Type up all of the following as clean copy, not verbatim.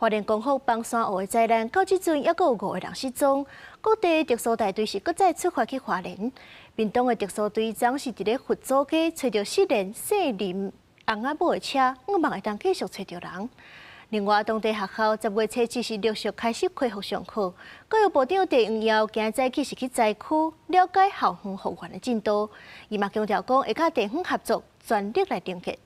花蓮光復枋山湖的災難，到這陣猶閣有五個人失蹤。各地特搜大隊是閣再出發去花蓮。屏東的特搜隊長是佇咧佛祖街揣著失聯姓林翁仔某的車，向望會當繼續揣著人。另外，當地學校10月初七是陸續開始恢復上課。教育部長鄭運耀今早起是去災區了解校園復原的進度，伊嘛強調講會佮地方合作，全力來重建。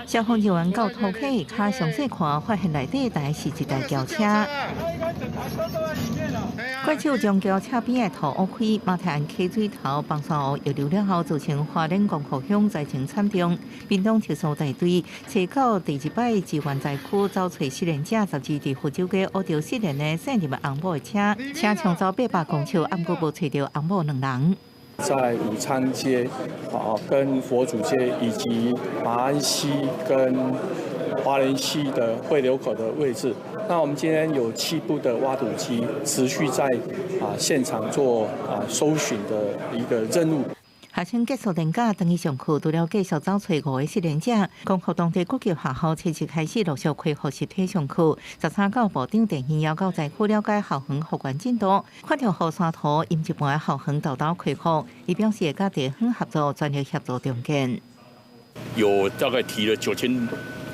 消防人員到塗溪跤詳細看，發現內底台是一台轎車。怪手將轎車邊的塗挖開，馬太鞍溪水頭枋山湖溢流了後，造成花蓮光復鄉災情慘重。屏東特搜大隊揣到第二擺支援災區，走揣失聯者，12佇福州街挖著失聯的姓林翁某的車，車衝走800公尺，毋過無揣著翁某兩人。在武昌街、啊，跟佛祖街以及馬鞍溪跟花蓮溪的匯流口的位置，那我們今天有七部的挖土機持續在現場做搜尋的一個任務。學生結束連假，轉去上課，除了繼續走揣五个失聯者，光復當地各級學校初七開始陸續恢復實體上課。13教育部長鄭運耀到災區了解校園復原進度，看著雨山塗淹一半的校園沓沓恢復，伊表示會佮地方合作，全力協助重建。有大概提了9000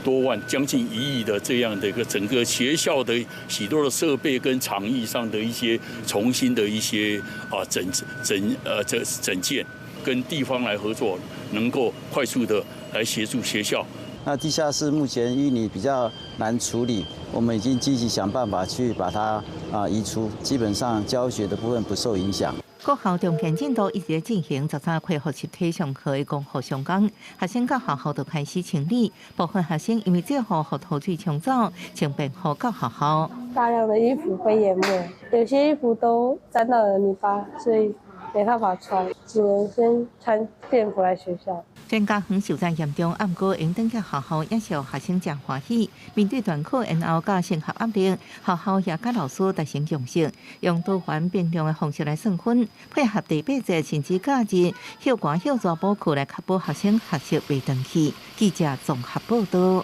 多萬，將近1億的這樣的一個整個學校的許多的設備跟場域上的一些重新的一些整整這整建。跟地方來合作，能夠快速的來協助學校。那地下室目前淤泥比較難處理，我們已經積極想辦法去把它移出，基本上教學的部分不受影響。各校重建進度一直在進行，13恢復實體上課的光復上工，學生到學校就開始清理，部分學生因為這雨予土水沖走，穿便服到學校。大量的衣服被淹沒，有些衣服都沾到了泥巴，所以沒辦法穿，只能先穿便服來學校。雖然家園受災嚴重，毋過會轉去學校也是予學生誠歡喜。面對斷課延後佮升學壓力，學校也佮老師達成共識，用多元變量的方式來算分，配合第八節甚至假日歇寒歇熱補課來確保學生學習袂斷去。記者綜合報道。